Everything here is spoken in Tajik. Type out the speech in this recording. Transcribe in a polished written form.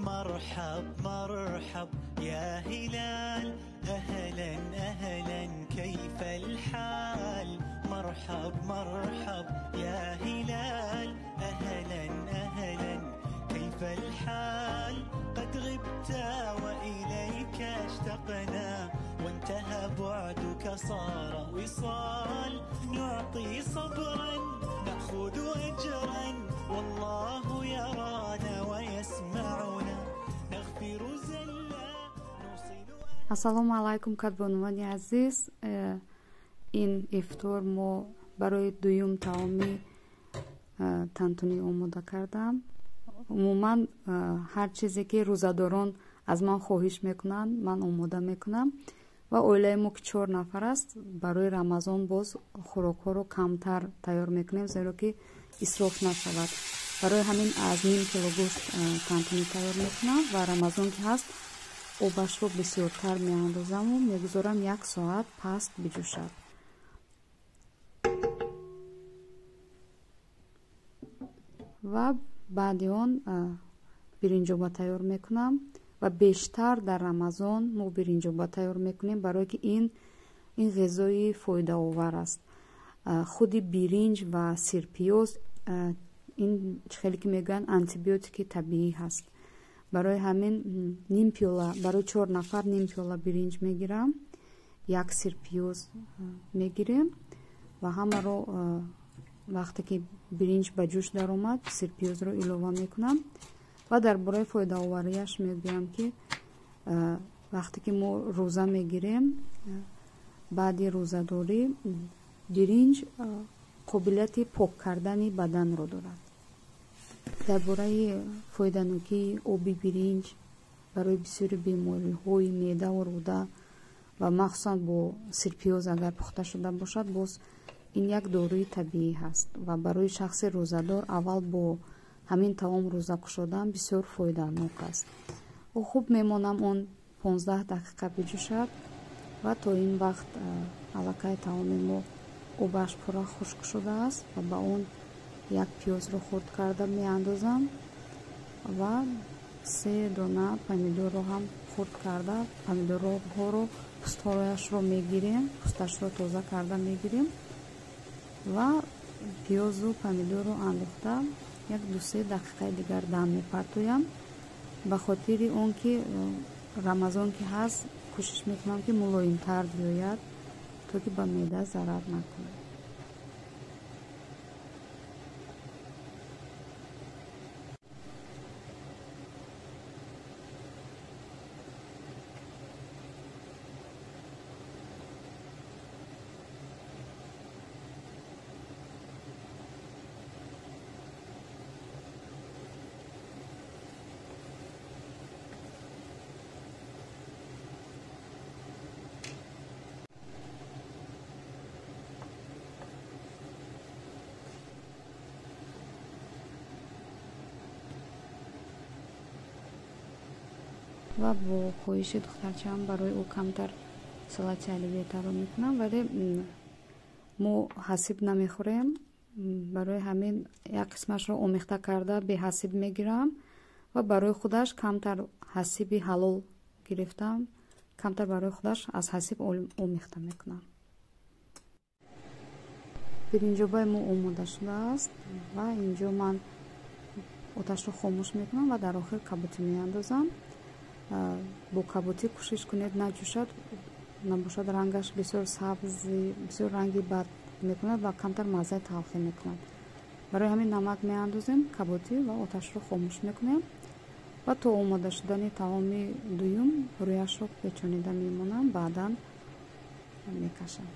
مرحب مرحب يا هلال، أهلا أهلا كيف الحال؟ مرحب مرحب يا هلال، أهلا أهلا كيف الحال؟ قد غبت وإليك اشتقنا، وانتهى بعدك صار وصال. نعطي صبرا نأخذ أجرا، والله يرانا ويسمعنا، نغفر زلا نوصل. Ассалому алайкум, кадбонувони азиз. Ин ифтор мо барои дуюм таоми тантунӣ омода кардам. Умуман ҳар чизе ки рӯзадорон аз ман хоҳиш мекунанд, ман омода мекунам. Ва оилаи мо ки 4 нафар аст, барои Рамазон боз хӯрокҳоро камтар тайёр мекунем, зеро ки исроф нашавад. Барои ҳамин аз ним кило гӯшт тантунӣ тайёр мекунам ва Рамазон ки ҳаст, обашро бисёртар меандозаму мегузорам 1 соат паст биҷӯшад. Ва баъди он биринҷоба тайёр мекунам ва бештар дар Рамазон мо биринҷоба тайёр мекунем, барое ки ин ғизои фоидаовар аст. Худи биринҷ ва сирпиёз ин хеле ки мегӯянд антибиотики табиӣ ҳаст. Барои ҳамин ним пиёла, барои 4 нафар ним пиёла биринҷ мегирам, 1 сирпиёз мегирем ва ҳамаро вақте ки биринҷ ба ҷӯш даромад, сирпиёзро илова мекунам. Ва дар бораи фоидаоварияш мегӯям ки вақте ки мо рӯза мегирем, баъди рӯзадорӣ биринҷ қобилияти пок кардани баданро дорад. Дар бораи фоиданокии оби биринҷ барои бисёри бемориҳои меъдаву рӯда ва махсусан бо сирпиёз агар пухта шуда бошад, боз ин як доруи табиӣ ҳаст ва барои шахси рӯзадор аввал бо ҳамин таом рӯза кушодан бисёр фоиданок аст. Хуб мемонам он 15 дақиқа биҷӯшад ва то ин вақт аллакай таоми мо обаш пурра хушк шудааст ва ба он 1 пиёзро хурд карда меандозам ва 3 дона помидорро ҳам хурд карда, помидорҳоро пӯстҳояшро мегирем, пӯсташро тоза карда мегирем ва пиёзу помидорро андохта 1-2-3 дақиқаи дигар дам мепартоям. Ба хотири он ки Рамазон ки ҳаст, кӯшиш мекунам ки мулоимтар биёяд, то ки ба меъда зарар накунад. Ва бо хоҳиши духтарчаам барои ӯ камтар салати оливье тайёр мекунам, вале мо ҳасиб намехӯрем. Барои ҳамин як қисмашро омехта карда беҳасиб мегирам ва барои худаш камтар ҳасиби ҳалол гирифтам, камтар барои худаш аз ҳасиб омехта мекунам. Биринҷобаи мо омода шудааст ва инҷо ман оташро хомӯш мекунам ва дар охир кабутӣ меандозам. Бо кабутӣ кӯшиш кунед наҷӯшад, набошад рангаш бисёр сабзи, бисёр ранги бад мекунад ва камтар маззаи талхӣ мекунад. Барои ҳамин намак меандозем, кабутӣ ва оташро хомӯш мекунем ва то омода шудани таоми дуюм рӯяшро печонида мемонам, баъдан мекашам.